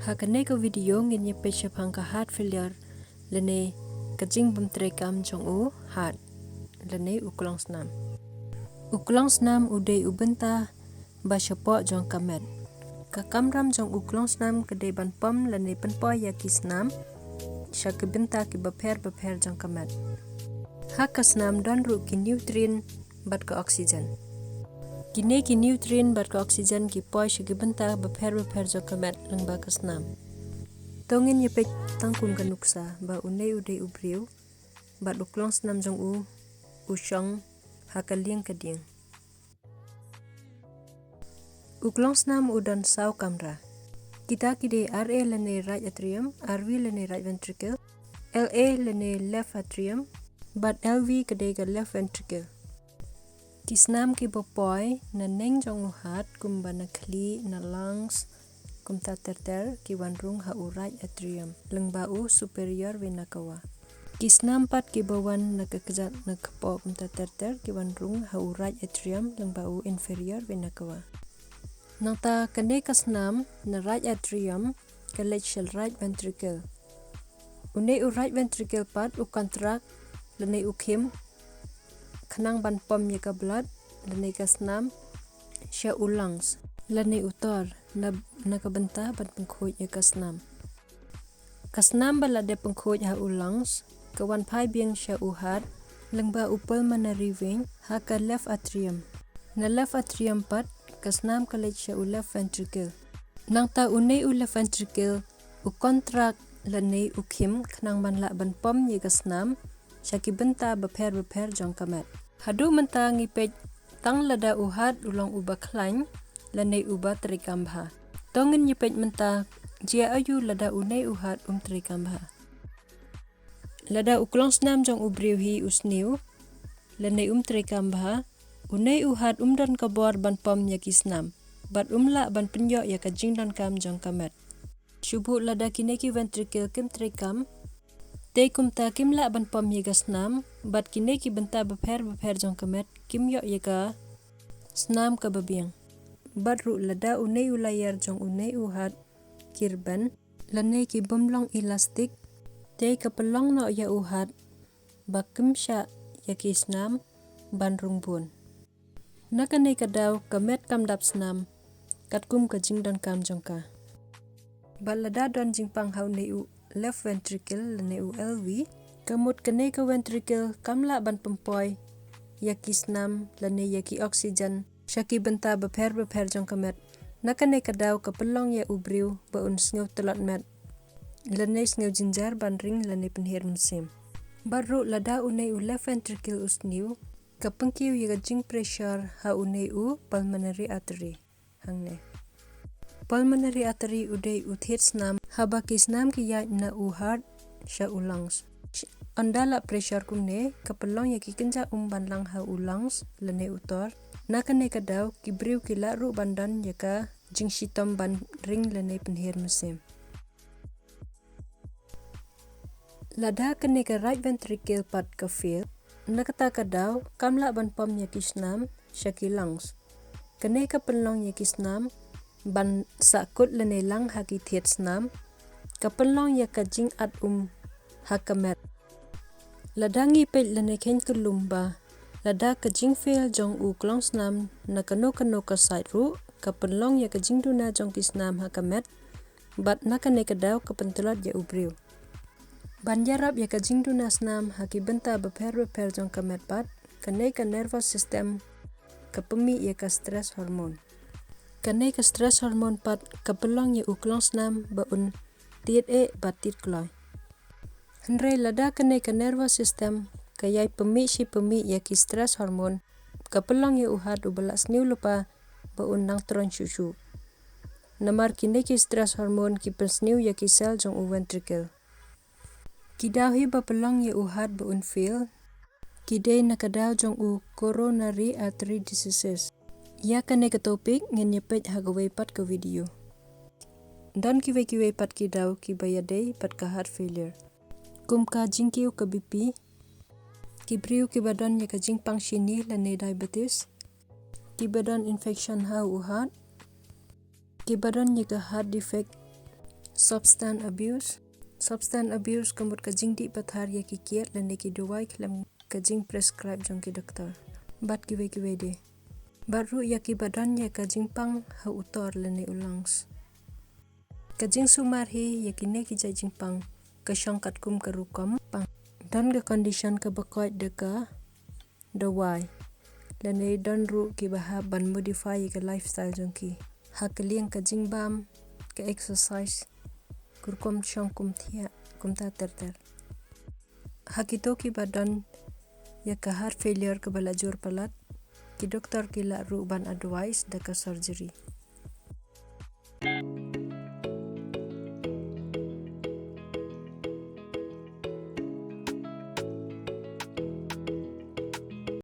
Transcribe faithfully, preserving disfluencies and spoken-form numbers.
Ha kane ka video ngin ïa peit shaphang ka heart failure lane ka jingbymtrei kam jong u heart lane u klongsnam. U klongsnam u dei u bynta ba shapoh jong ka met. Ka kamram jong u klongsnam ka dei ban pom lane pynpoi ïa ki snam sha ki bynta kiba pher bapher jong ka met. Ha ka snam don ruh ki nutrient bad ka oxygen. Kine ki nutrient bad ka oxygen ki poi sha ki bynta bapher bapher jong ka met lyngba ka snam. To ngin ïa peit tang kum ka nuksa ba une u dei u briew bad u klongsnam jong u u shong ha ka lieng ka dieng. U klongsnam u don saw kamra. Kita ki dei R A lane right atrium, R V lane right ventricle, L A lane left atrium, bad L V ka dei ka left ventricle. Ki snam kiba poi na neng jong u heart kumba na khlieh, na lungs, kumta ter ter ki wan rung ha u right atrium lyngba u superior vena cava. Ki snam pat kiba wan na ka kjat na kpoh kumta ter ter ki wan rung ha u right atrium lyngba u inferior vena cava. Nangta kane ka snam na right atrium ka leit sha right ventricle. Une u right ventricle pat u contract lane u khim khnang ban pom ïa ka blood lane ka snam sha u lungs lane u tor na, na ka bynta ban pynkhuid ïa ka snam. Ka snam ba la dep pynkhuid ha u lungs ka wan phai biang sha u heart lyngba u pulmonary vein ha ka left atrium. Na left atrium pat ka snam ka leit sha u left ventricle. Nangta une u left ventricle u contract lane u khim khnang ban lah ban pom ïa ka snam sha ki bynta bapher bapher jong ka met. Haduh mynta ngi peit tang lada u heart u long uba khlaiñ lane uba treikam bha. To ngin ïa peit mynta jia aïu lada une u heart um treikam bha. Lada u klongsnam jong u briew hi u sniew lane um treikam bha, une u heart um don ka bor ban pom ïa ki snam bad um lah ban pynïoh ïa ka jingdonkam jong ka met. Shu buh lada kine ki ventricle kim treikam, te kumta kim lah ban pom ïa ka snam bad kine ki bynta bapher bapher jong ka met kim ïoh ïa ka snam kaba biang. Bad ruh lada une u layer jong une u heart ki rben lane ki bym long elastic, te ka pynlong noh ïa u heart ba kim shah ïa ki snam ban rung bun. Na kane ka daw ka met kam dap snam katkum ka jingdonkam jong ka. Bad lada don jingpang ha une u left ventricle lane u L V, ka mut kane ka ventricle kam lah ban pynpoi ïa ki snam lane ïa ki oxygen sha ki bynta bapher bapher jong ka met. Na kane ka daw ka pynlong ïa u briew ba un sngew tlot met lane sngew jynjar ban ring lane pynhiar mynsiem. Bad ruh lada une u left ventricle u sniew, ka pynkiew ïa ka jingpressure ha une u pulmonary artery hangne. Pulmonary artery u dei u thied snam haba ki snam ki ïaid na u heart sha u lungs. Ynda lah pressure kumne ka pynlong ïa ki kynja um ban lang ha u lungs lane u tor. Na kane ka daw ki briew ki lah ruh ban don ïa ka jingshitom ban ring lane pynhiar mynsiem. Lada kane ka right ventricle pat ka fail, na kata ka daw kam lah ban pom ïa ki snam sha ki lungs. Kane ka pynlong ïa ki snam ban sahkut lane lang ha ki thied snam, ka pynlong ïa ka jingat um ha ka met. Lada ngi peit lane kheiñ kyllum ba lada ka jingfail jong u klongsnam na kano kano ka side ruh ka pynlong ïa ka jingduna jong ki snam ha ka met, bad na kane ka daw ka pyntlot ïa u briew. Ban ïarap ïa ka jingduna snam ha ki bynta bapher bapher jong ka met pat, kane ka nervous system ka pynmih ïa ka stress hormone. Kane ka stress hormone pat ka pynlong ïa u klongsnam ba un tied eh bad tied kloi. Hynrei lada kane ka nervous system ka ïai pynmih shi pynmih ïa ki stress hormone, ka pynlong ïa u heart uba la sniew lypa ba un nang troiñ shuh shuh. Namar kine ki stress hormone ki pynsniew ïa ki cell jong u ventricle. Ki daw hi ba pynlong ïa u heart ba un fail ki dei na ka daw jong u coronary artery diseases. Ïa kane ka topic ngin ïa peit ha kawei pat ka video. Don kiwei kiwei pat ki daw kiba ïadei bad ka heart failure, kum ka jingkiew ka B P, ki briew kiba don ïa ka jingpang shini lane diabetes, kiba don infection ha u heart, kiba don ïa ka heart defect, Substance abuse. Substance abuse ka mut ka jingdih pathar ïa ki kiad lane ki dawai khlem ka jingprescribe jong ki doktor bad kiwei kiwei de. Bad ruh ïa kiba don ïa ka jingpang ha u tor lane u lungs. Ka jingsumar hi ïa kine ki jait jingpang ka shong katkum ka rukom pang. Don ka condition kaba koit da ka dawai lane don ruh kiba hap ban modify ïa ka lifestyle jong ki ha ka liang ka jingbam, ka exercise, ka rukom shong kumthiah, kumta ter ter. Ha kito kiba don ïa ka heart failure kaba la jur palat, ki doktor ki lah ruh ban advice da ka surgery.